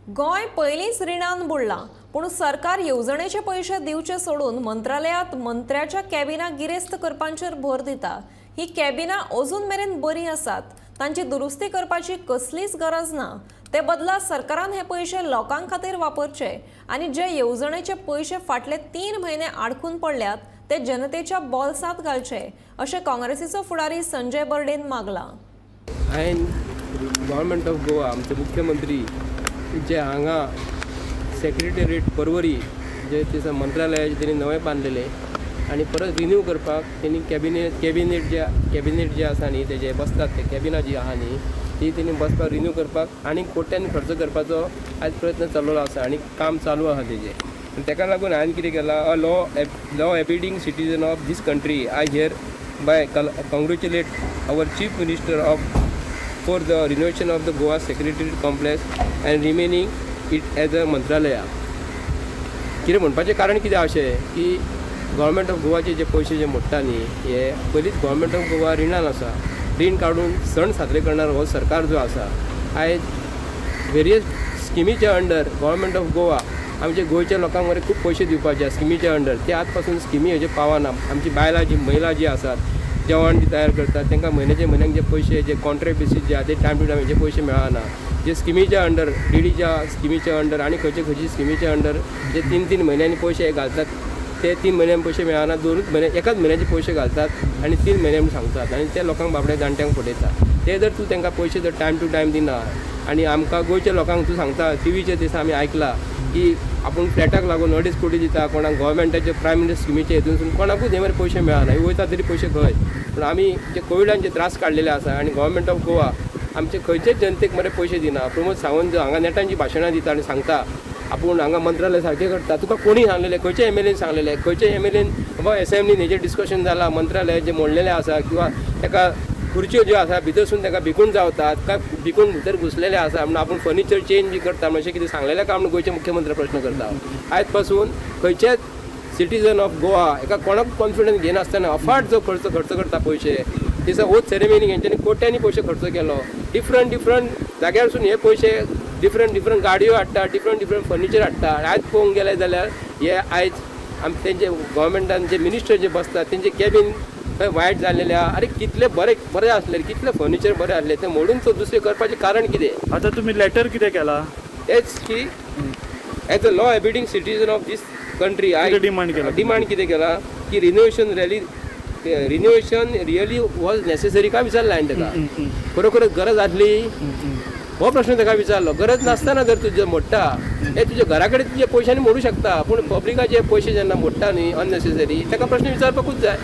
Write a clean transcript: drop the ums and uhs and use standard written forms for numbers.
गोंय पयलींच रिणान बुडलां, पूण सरकार येवजणेचे पयशे दिवचे सोडून मंत्रालयांत मंत्र्याच्या कॅबिनां गिरेस्त करपाचेर भर दिता. ही कॅबिनां अजून मेरेन बरीं आसात, तांची दुरुस्ती करपाची कसलीच गरज ना. ते बदला सरकारान हे पयशे लोकां खातीर वापरचे आनी जे येवजणेचे पयशे फाटले 3 म्हयने आडखून पडल्यात ते जनतेच्या बोल्सांत घालचे, अशें काँग्रेसीचो फुडारी संजय बर्डेन मागलां. हांवें गव्हर्मेंट ऑफ गोवा आमचे मुख्यमंत्री जे हांगा सेक्रेटरीएट परवरी जे दिसा मंत्रालयाचे तेणी नवें बांदलेलें आनी परत रिन्यू करपाक तेणी कॅबिनेट जे आसा न्ही तेजे बसतात ते कॅबिनां जी आहा न्ही ती तेणी बसपाक रिन्यू करपाक आनी कोट्यांनी खर्च करपाचो आयज प्रयत्न चललेलो आसा आनी काम चालू आसा तेजें. आनी तेका लागून हांवें कितें केलां, a law abiding citizen of this country I hereby congratulate our chief minister of for the renovation of the Goa secretariat complex and remaining it as a Mantralaya. कितें म्हणपाचें कारण कितें अशें की गव्हर्मेंट ऑफ गोवाचे जे पयशे जे मोडटा न्ही हे पयलींच गव्हर्मेंट ऑफ गोवा रिणान आसा. रीण काडून सण साजरे करणार हो सरकार जो आसा आयज वेरियस स्किमीच्या अंडर गव्हर्मेंट ऑफ गोवा आमचे गोंयच्या लोकांक मरे खूब पयशे दिवपाचे स्किमीच्या अंडर ते आज पासून स्किमी हेजे पावना. आमची बायलां जी महिला जी आसात जेवण जी तयार करतात तांकां म्हयन्याचे म्हयन्याक जे पयशे जे कॉन्ट्रॅक्ट बेसीस जे आसा ते टायम टू टायम हेजे पयशे मेळना. जे स्किमीच्या अंडर डीडीच्या स्किमीच्या अंडर आनी खंयचे खंयचे स्किमीच्या अंडर जे 3-3 म्हयन्यांनी पयशे घालतात ते 3 म्हयन्यांनी पयशे मेळना, 2 म्हयने एकाच म्हयन्याचे पयशे घालतात आनी 3 म्हयने म्हूण सांगतात आनी ते लोकांक बाबड्या जाणट्यांक फटयता. ते जर तूं तांकां पयशे जर टायम टू टायम दिना आनी आमकां गोंयच्या लोकांक तूं सांगता टिवीचेर दिसा आमी आयकलां की आपूण फ्लॅटाक लागून 2.5 कोटी दिता कोणाक गव्हर्मेंटाचे प्रायम मिनिस्टर स्किमीचे हितूनसून कोणाकूच हे मरे पयशे मेळना, हे वयता तरी पयशे खंय. पूण आमी जे कोविडान जे त्रास काडलेले आसा आनी गव्हर्मेंट ऑफ गोवा आमचे खंयचेच जनतेक मरे पयशे दिना. प्रमोद सावंत जो हांगा नेटान जी भाशणां दिता आनी सांगता आपूण हांगा मंत्रालय सारकें करता, तुका कोणी सांगलेलें, खंयचे एम एल एन सांगलेलें, खंयचे एम एल एन बाबा एसेंब्लीन हेजेर डिस्कशन जालां मंत्रालय जें मोडलेलें आसा किंवा ताका खुर्च्यो ज्यो आसा भितरसून ताका भिकून जावतात काय भिकून भितर घुसलेले आसा म्हणून आपूण फर्निचर चेंज बी करता म्हणून अशें कितें सांगलेलें काय म्हणून गोंयचे मुख्यमंत्री प्रश्न करता. आयज पासून खंयचेच सिटीजन ऑफ गोवा एका कोणाक कॉन्फिडन्स घेनासतना अफाट जो खर्च करता पयशे दिसा ओथ सेरेमनी हेंच्यांनी कोट्यांनी पयशे खर्च केलो. डिफरंट डिफरंट जाग्यारसून हे पयशे डिफरंट डिफरंट गाडयो हाडटा, डिफरंट डिफरंट फर्निचर हाडटा. आयज पळोवंक गेले जाल्यार हे आयज आम तेंचे गव्हर्मेंटान जे मिनिस्टर जे बसतात तेंचे कॅबीन खंय वायट जाल्लेले आहा. अरे कितले बरे बरे आसले, कितले फर्निचर बरें आसलें तें मोडून तो दुसरें करपाचें कारण कितें. आतां तुमी लॅटर कितें केलां तेच की as a law abiding citizen of this country I demand केला, डिमांड कितें केलां की रिनोवेशन रियली वॉज नेसेसरी काय विचारलें हांवें ताका, खरोखरच गरज आसली हो प्रश्न ताका विचारलो. गरज नासतना जर तुजें मोडटा हे तुज्या घरा कडेन तुज्या पयशांनी मोडूं शकता, पूण पब्लिकाचे पयशे जेन्ना मोडटा न्ही अननेसेसरी ताका प्रश्न विचारपाकूच जाय.